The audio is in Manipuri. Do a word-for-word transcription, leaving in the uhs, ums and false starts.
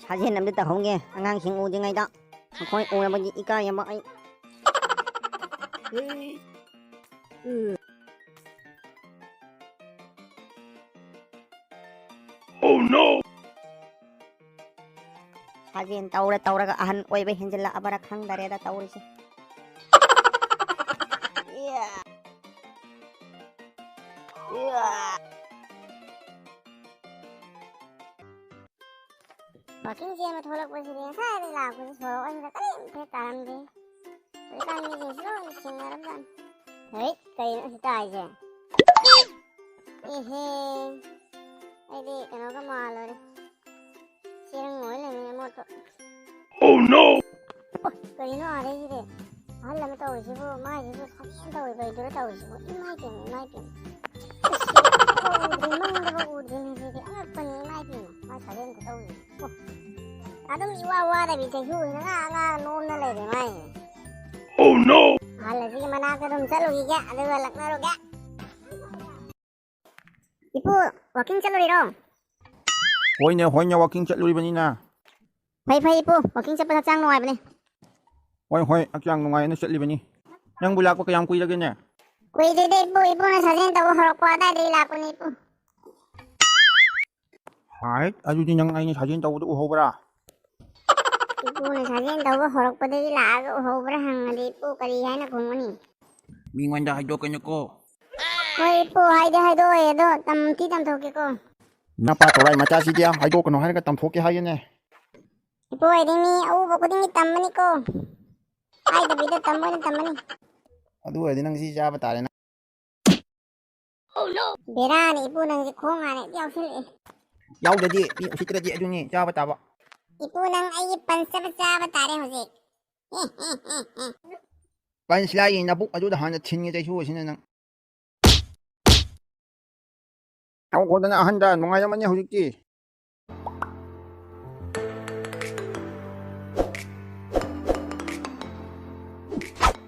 ꯁꯥꯖꯦꯟ ꯑꯝꯇ ꯇꯧꯍꯧꯒꯦ, ꯑꯉꯥꯡꯁꯤꯡ ꯎꯗ꯭ꯔꯤꯉꯩꯗ꯫ ꯃꯈꯣꯏ ꯎꯔꯕꯗꯤ ꯏꯀꯥꯏꯌꯦꯕ ꯑꯩ꯫ Oh no! ꯁꯥꯖꯦꯟ ꯇꯧꯔ ꯇꯧꯔꯒ ꯑꯍꯟ ꯑꯣꯏꯕ ꯍꯦꯟꯖꯤꯜꯂꯛꯑꯕꯔꯥ ꯈꯪꯗꯔꯦꯗ ꯇꯧꯔꯤꯁꯦ꯫ ꯏꯌꯥ꯫ ꯏꯌꯥ꯫ ꯋꯥꯀꯤꯡ ꯆꯦꯟꯕ ꯊꯣꯛꯂꯛꯄꯁꯤꯗꯤ ꯉꯁꯥꯏꯗꯩ ꯂꯥꯛꯄꯁꯤ ꯁꯣꯔꯣꯛ ꯑꯁꯤꯗ ꯀꯔꯤꯝꯇ ꯍꯦꯛ ꯇꯥꯔꯝꯗꯦ꯫ ꯍꯧꯖꯤꯛꯀꯥꯟ ꯃꯤꯁꯤꯡꯁꯤ ꯂꯣꯏꯅ ꯁꯤꯡꯅꯔꯕꯖꯥꯠꯅꯤ꯫ ꯍꯩꯠ, ꯀꯩꯅꯣ ꯑꯁꯤ ꯇꯥꯏꯁꯦ? ꯏꯍꯦ, ꯑꯩꯗꯤ ꯀꯩꯅꯣꯒ ꯃꯥꯜꯂꯨꯔꯦ꯫ ꯆꯦꯔꯪ ꯑꯣꯏ ꯂꯩꯔꯝꯃꯦ ꯃꯣꯠꯄ꯫ Oh no! ꯑꯣ, ꯀꯔꯤꯅꯣ ꯑꯥꯗꯩꯁꯤꯗꯤ? ꯑꯍꯜ ꯑꯃ ꯇꯧꯔꯤꯁꯤꯕꯨ, ꯃꯥꯏꯁꯤꯕꯨ ꯁꯥꯖꯦꯟ ꯇꯧꯔꯤꯕ ꯑꯩꯗꯨꯔ ꯇꯧꯔꯤꯁꯤꯕꯨ? ꯏꯃꯥꯏ ꯄꯦꯝꯃ, ꯏꯃꯥꯏ ꯄꯦꯝꯃ꯫ ꯑꯁ, ꯎꯗ꯭ꯔꯤ, ꯃꯪꯗꯐꯥꯎ ꯎꯗ꯭ꯔꯤꯅꯦ ꯁꯤꯗꯤ꯫ ꯑꯉꯛꯄꯅꯤ, ꯏꯃꯥꯏ ꯄꯦꯝꯃ꯫ ꯃꯥꯏ ꯁꯥꯖꯦꯟ ꯈꯨꯇꯧꯁꯤꯗꯤ꯫ ꯑꯣ꯫ ꯑꯗꯨꯝ ꯏꯋꯥ ꯋꯥꯗꯕꯤ ꯆꯩꯁꯨꯁꯤꯅ ꯉꯥ ꯉꯥ ꯅꯣꯝꯅ ꯂꯩꯔꯦ ꯃꯥꯏꯁꯦ꯫ Oh no! ꯑꯍꯜ ꯑꯁꯤꯒꯤ ꯃꯅꯥꯛꯇ ꯑꯗꯨꯝ ꯆꯠꯂꯨꯈꯤꯒꯦ, ꯑꯗꯨꯒ ꯂꯛꯅꯔꯨꯒꯦ꯫ ꯏꯄꯨ, ꯋꯥꯀꯤꯡ ꯆꯠꯂꯨꯔꯤꯔꯣ? ꯍꯣꯏꯅꯦ, ꯍꯣꯏꯅꯦ, ꯋꯥꯀꯤꯡ ꯆꯠꯂꯨꯔꯤꯕꯅꯤꯅ꯫ ꯐꯩ, ꯐꯩ, ꯏꯄꯨ, ꯋꯥꯀꯤꯡ ꯆꯠꯄ ꯍꯛꯆꯥꯡ ꯅꯨꯡꯉꯥꯏꯕꯅꯦ꯫ ꯍꯣꯏ, ꯍꯣꯏ, ꯍꯛꯆꯥꯡ ꯅꯨꯡꯉꯥꯏꯅ ꯆꯠꯂꯤꯕꯅꯤ꯫ ꯅꯪꯕꯨ ꯂꯥꯛꯄ ꯀꯌꯥꯝ ꯀꯨꯏꯔꯒꯦꯅꯦ? ꯀꯨꯏꯗ꯭ꯔꯤꯗ, ꯏꯄꯨ, ꯏꯄꯨꯅ ꯁꯥꯖꯦꯜ ꯇꯧꯕ ꯍꯧꯔꯛꯄ ꯑꯗꯥꯏꯗꯒꯤ ꯂꯥꯛꯄꯅꯤ, ꯏꯄꯨ꯫ ꯍꯥꯏꯠ, ꯑꯗꯨꯗꯤ ꯅꯪ ꯑꯩꯅ ꯁꯥꯖꯦꯜ ꯇꯧꯕꯗꯨ ꯎꯍꯧꯕ꯭ꯔꯥ? ꯏꯄꯨꯅ ꯁꯥꯖꯦꯜ ꯇꯧꯕ ꯍꯧꯔꯛꯄꯗꯒꯤ ꯂꯥꯛꯑꯒ ꯎꯍꯧꯕ꯭ꯔꯥ ꯍꯪꯉꯗꯤ, ꯏꯄꯨ ꯀꯔꯤ ꯍꯥꯏꯅ ꯈꯨꯝꯒꯅꯤ? ꯃꯤꯉꯣꯟꯗ ꯍꯥꯏꯗꯣꯛꯀꯅꯨꯀꯣ꯫ ꯍꯣꯏ, ꯏꯄꯨ, ꯍꯥꯏꯗꯤ ꯍꯥꯏꯗꯣꯛꯑꯣꯏ, ꯑꯗꯣ ꯇꯝꯗꯤ ꯇꯝꯊꯣꯛꯀꯦꯀꯣ꯫ ꯅꯄꯥ ꯊꯧꯔꯥꯏ ꯃꯆꯥꯁꯤꯗꯤ ꯍꯥꯏꯗꯣꯛꯀꯅꯨ ꯍꯥꯏꯔꯒ ꯇꯝꯊꯣꯛꯀꯦ ꯍꯥꯏꯌꯦꯅꯦ꯫ ꯏꯄꯨ, ꯑꯩꯗꯤ ꯃꯤ ꯑꯎꯕ ꯈꯨꯗꯤꯡꯒꯤ ꯇꯝꯕꯅꯤꯀꯣ꯫ ꯍꯥꯏꯗꯕꯤꯗ ꯇꯝꯕ ꯑꯣꯏꯅ ꯇꯝꯕꯅꯤ꯫ ꯑꯗꯨ ꯑꯣꯏꯔꯗꯤ ꯅꯪ ꯁꯤ ꯆꯥꯕ ꯇꯥꯔꯦꯅ꯫ ꯕꯦꯔꯥꯅꯤ ꯏꯄꯨ, ꯅꯪꯁꯦ ꯈꯣꯡ ꯍꯥꯟꯅ ꯍꯦꯛꯇ ꯌꯥꯎꯁꯤꯜꯂꯛꯑꯦ꯫ ꯌꯥꯎꯗ꯭ꯔꯗꯤ ꯃꯤ ꯎꯁꯤꯠꯇ꯭ꯔꯗꯤ ꯑꯗꯨꯅꯤ ꯆꯥꯕ ꯇꯥꯕ꯫ ꯏꯄꯨ, ꯅꯪ ꯑꯩꯒꯤ ꯄꯟꯆꯕ ꯆꯥꯕ ꯇꯥꯔꯦ ꯍꯧꯖꯤꯛ꯫ ꯄꯟꯁꯂꯥꯏꯒꯤ ꯅꯕꯨꯛ ꯑꯗꯨꯗ ꯍꯥꯟꯅ ꯊꯤꯟꯒꯦ ꯆꯩꯁꯨ ꯑꯁꯤꯅ ꯅꯪ꯫ ꯇꯧꯈꯣꯗꯅ ꯑꯍꯟꯗ ꯅꯨꯡꯉꯥꯏꯔꯝꯃꯅꯤ ꯍꯧꯖꯤꯛꯇꯤ꯫